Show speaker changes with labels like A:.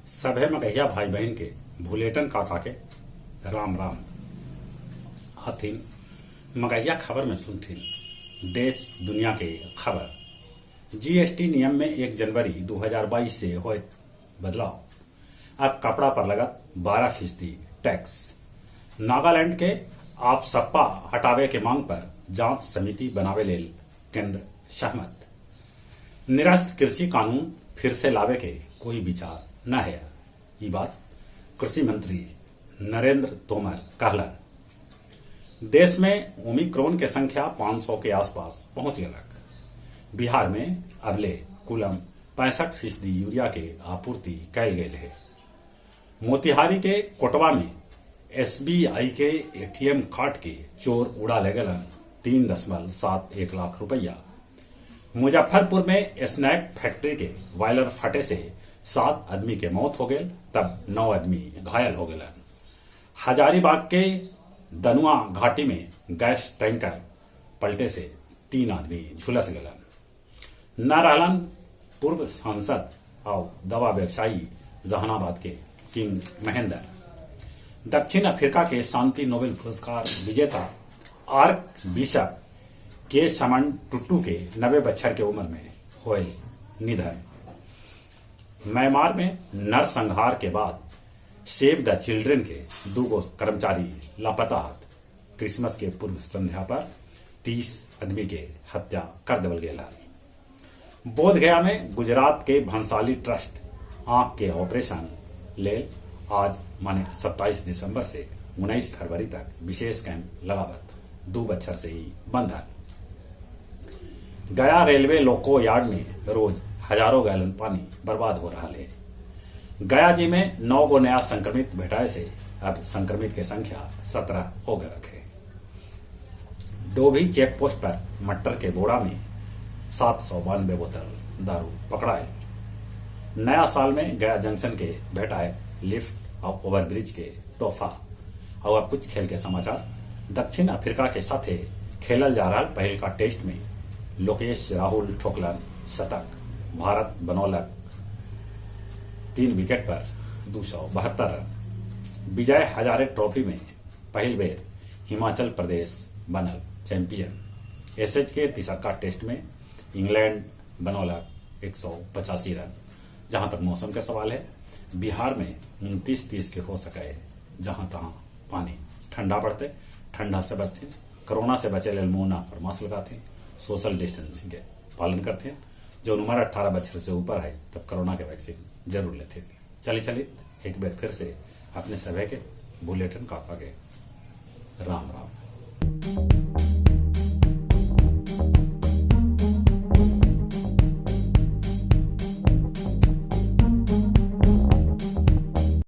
A: सभे मगहिया भाई बहिन के भुलेटन काका के राम राम। हथिन मगहिया खबर में सुनथिन देश दुनिया के खबर। जीएसटी नियम में 1 जनवरी 2022 से होयत बदलाव। अब कपड़ा पर लगत 12% टैक्स। नागालैंड के आपसप्पा हटावे के मांग पर जांच समिति बनावे लेल केंद्र सहमत। निरस्त कृषि कानून फिर से लावे के कोई विचार न हे, ई बात कृषि मंत्री नरेंद्र तोमर कहलन। देश में ओमिक्रोन के संख्या 500 के आसपास पहुंच गेलक। बिहार में अबले कुलम 65% यूरिया के आपूर्ति कैल गेल हे। मोतिहारी के कोटवा में एसबीआई के एटीएम कार्ड के चोर उड़ा ले गेलन 3.71 लाख रुपया। मुजफ्फरपुर में स्नैक फैक्ट्री के बॉयलर फटे से 7 आदमी के मौत हो गेल, तब 9 आदमी घायल हो गेलन। हजारीबाग के दनुआ घाटी में गैस टैंकर पलटे से 3 आदमी झुलस गेलन। न रहलन पूर्व सांसद और दवा व्यवसायी जहानाबाद के किंग महेंद्र। दक्षिण अफ्रीका के शांति नोबेल पुरस्कार विजेता आर्क बिशप के समन टुट्टू के 90 बच्छर के उम्र में होयल निधन। म्यांमार में नरसंहार के बाद सेव द चिल्ड्रन के 2 कर्मचारी लापता हत। क्रिसमस के पूर्व संध्या पर 30 आदमी के हत्या कर देवल गेल हल। बोध गया में गुजरात के भंसाली ट्रस्ट आंख के ऑपरेशन लेल आज माने 27 दिसंबर से 19 फरवरी तक विशेष कैंप लगावत। 2 बच्छर से ही बंद है। गया रेलवे लोको यार्ड में रोज हजारों गैलन पानी बर्बाद हो रहा है। गया जी में 9 गो नया संक्रमित भेटाए से अब संक्रमित के संख्या 17 हो गए है। डोभी चेक पोस्ट पर मटर के बोरा में 792 बोतल दारू पकड़ाए। नया साल में गया जंक्शन के भेटाए लिफ्ट और ओवरब्रिज के तोहफा। और अब कुछ खेल के समाचार। दक्षिण अफ्रीका के साथे खेलल जा रहा पहल का टेस्ट में लोकेश राहुल ठोकलन शतक। भारत बनौलक 3 विकेट पर 272 रन। विजय हजारे ट्रॉफी में पहल बेर हिमाचल प्रदेश बनल चैंपियन। एसएच के तीसरका टेस्ट में इंग्लैंड बनौलक 185 रन। जहां तक मौसम का सवाल है, बिहार में 29-30 के हो सके जहां तहां पानी ठंडा पड़ते, ठंडा से बचते, कोरोना से बचे लेल मुंह नाक पर मास्क लगाते, सोशल डिस्टेंसिंग के पालन करते। जो उम्र 18 बछर से ऊपर है तब कोरोना के वैक्सीन जरूर लेते। चली चली एक बार फिर से अपने सभी के बुलेटिन काका के राम राम।